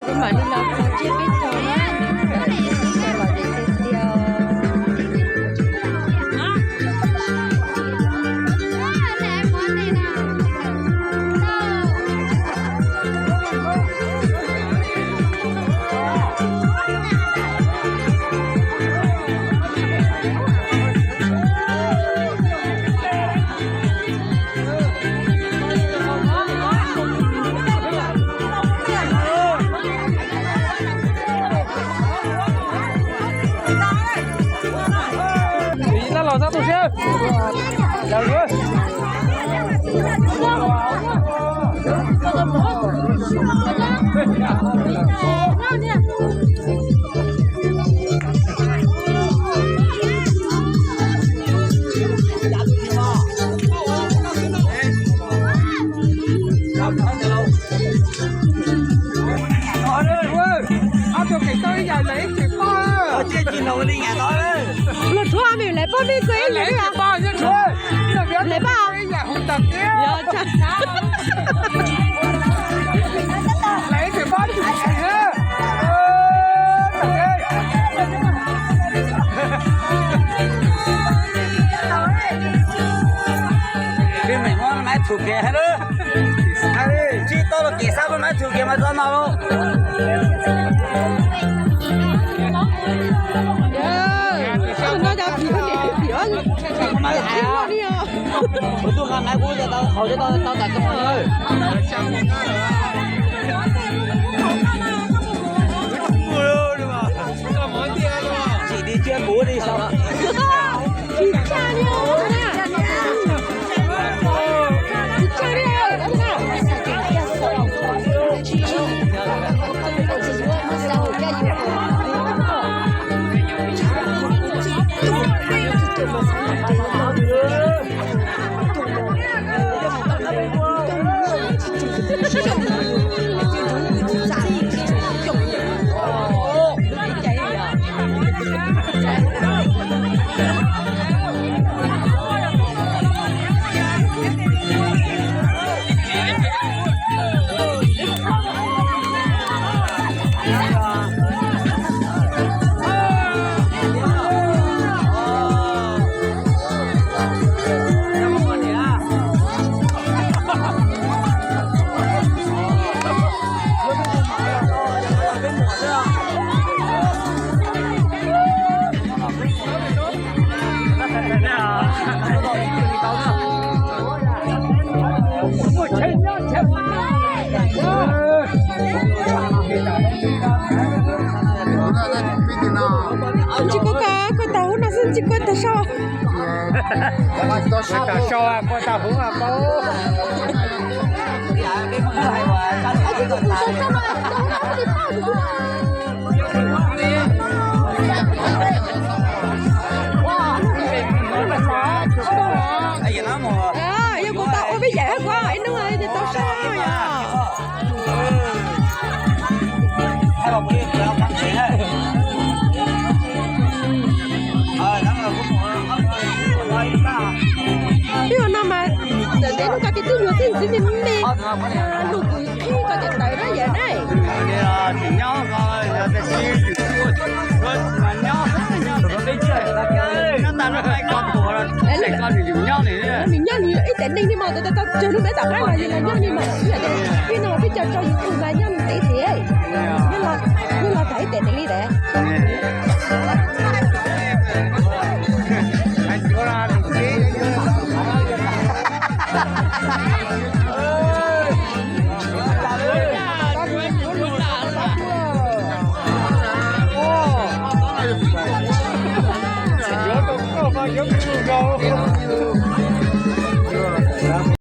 Mam li los kho tsiab peb caug na, los tiag tiag tiag. Luag rhuav me lawv poj me koj ib yam li lawv poj. Tsis tau los kev xab peb mab txug kev mas txog no lauj. Kuv tuaj nqa maiv kub cov tau qhauv cov tau tau tas txog no. Tsim di tsiab kuv di sau. Tsis koj koj tau hub no xwb, tsis koj tau sau. Tau sau koj tau hub koj. Yog kuv tau ua peb yam kuv ib nub tau sau yom. Peb ua no mas txawm tej hnub ko ces twb yuav txij ntxiv me me, lug kws qhib ko ces tawv na yam na. Nws nyob nws ib tes neeg li mas tau tau tsawg lub peb tom qab los yus los nyob li mas ib yam tias peb no mas peb cov tso yus tus mas nyob nws ntev tiag. Nyob los tag ib tes neeg li ntawd.